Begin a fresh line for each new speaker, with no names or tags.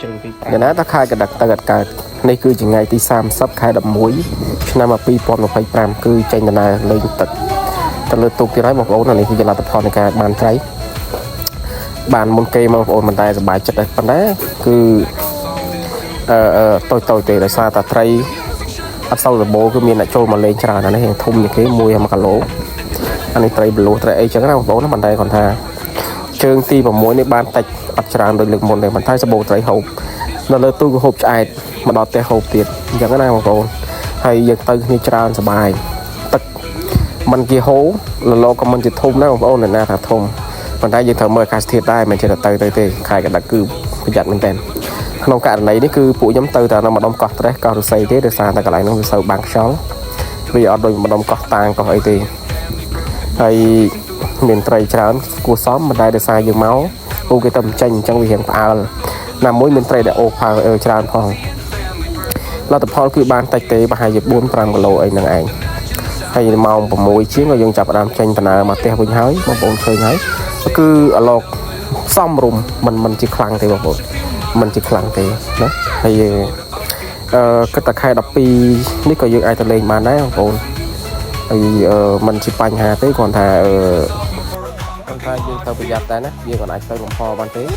ជើងទី
យ៉ាងណាថាខែកដឹកទៅអត់កើតនេះគឺជាថ្ងៃទី30ខែ11ឆ្នាំ2025គឺចេញដំណើរលេងទឹកទៅលើទូកទៀតហើយបងប្អូនអានេះគឺជាលទ្ធផលនៃការបានត្រីបានមុនគេមកបងប្អូនមិនតែសប្បាយចិត្តដែរប៉ុន្តែគឺអឺអឺតូចតូចទេដោយសារតែត្រីអត់សូវសម្បូរគឺមានអ្នកចូលមកលេងច្រើនអានេះរៀងធំជាងគេ1 1គីឡូអានេះត្រីបលូត្រីអីចឹងណាបងប្អូនណាប៉ុន្តែគាត់ថាជើងទី6នេះបានតិចអត់ច្រើនដូចលើកមុនទេប៉ុន្តែសម្បូរត្រីហូប នៅលើទូកក៏ហូបឆ្អែតមកដល់ផ្ទះហូបទៀតអញ្ចឹងណាបងប្អូនហើយយើងទៅគ្នាច្រើនសប្បាយទឹកมันគេហូរលលក៏មិនជាធំដែរបងប្អូនអ្នកណាថាធំប៉ុន្តែយើងត្រូវមើលអាកាសធាតុដែរមិនចេះតែទៅទៅទេខែកដឹកគឺប្រយ័ត្នមែនតើក្នុងករណីនេះគឺពួកខ្ញុំទៅតែនៅម្ដុំកោះត្រេះកោះរុស័យទេដោយសារតែកន្លែងនោះវាសូវបាំងខ្យល់វាអត់ដូចម្ដុំកោះតាងកោះអីទេហើយមានត្រីច្រើនគួរសមមិនដែរដោយសារយើងមកពូគេទៅបញ្ចេញអញ្ចឹងវារៀងផ្អើលណាមួយមានត្រីដែលអូសផើអឺច្រើនផងលទ្ធផលគឺបានតិចទេប្រហែលជា4 5គីឡូអីហ្នឹងឯងហើយម៉ោង6ជាងក៏យើងចាប់ផ្ដើមចេញដំណើរមកផ្ទះវិញហើយបងប្អូនឃើញហើយគឺអាឡុកសំរុំមិនមិនជាខ្លាំងទេបងប្អូនមិនជាខ្លាំងទេណាហើយអឺគិតតែខែ12នេះក៏យើងអាចទៅលេងបានដែរបងប្អូនហើយអឺមិនជាបញ្ហាទេគ្រាន់ថាអឺគ្រាន់ថាយើងទៅប្រយ័ត្នតែណាយើងក៏អាចទៅលំហបានទេ។